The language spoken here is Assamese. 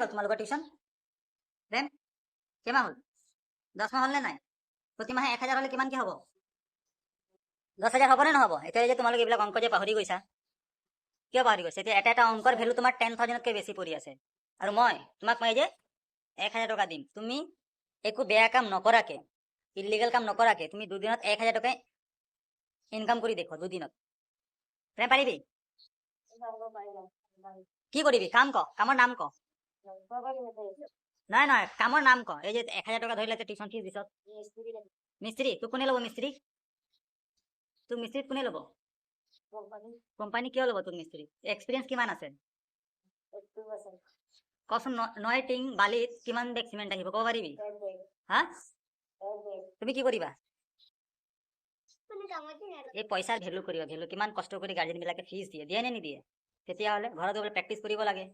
গ'ল তোমালোকৰ টিউচন প্ৰেম? কেইমাহ হ'ল? 10 মাহ হ'লনে নাই? প্ৰতিমাহে 1000 হ'লে কিমান কি হ'ব? 10,000 হ'বনে নহ'ব? এতিয়া যে তোমালোকে এইবিলাক অংক যে পাহৰি গৈছা, কিয় পাহৰি গৈছা? এতিয়া এটা এটা অংকৰ ভেলু তোমাৰ 10,000তকৈ বেছি পৰি আছে। আৰু মই তোমাক মই এই যে 1000 টকা দিম, তুমি একো বেয়া কাম নকৰাকে, ইলিগেল কাম নকৰাকে তুমি দুদিনত 1000 টকা ইনকাম কৰি দেখো দুদিনত। প্ৰেম, পাৰিবি? কি কৰিবি? কাম ক, কামৰ নাম ক। নহয় নহয়, কামৰ নাম ক। এই যে 1000 টকা ধৰিলে, টিউচন ফিজ দিছ, মিস্ত্ৰী তোক কোনে ল'ব? মিস্ত্ৰী তোক মিস্ত্ৰীত কোনে ল'ব? কোম্পানী কিয় ল'ব তোক মিস্ত্ৰী? এক্সপিৰিয়েঞ্চ কিমান আছে কচোন? নয় টিং বালিত কিমান বেগ চিমেণ্ট আহিব ক'ব পাৰিবি? হা, তুমি কি কৰিবা? এই পইচাৰ ভেলু কৰিবা, ভেলু। কিমান কষ্ট কৰি গাৰ্জেন বিলাকে ফিজ দিয়ে, দিয়ে নে নিদিয়ে? তেতিয়াহ'লে ঘৰত গৈ প্ৰেক্টিচ কৰিব লাগে।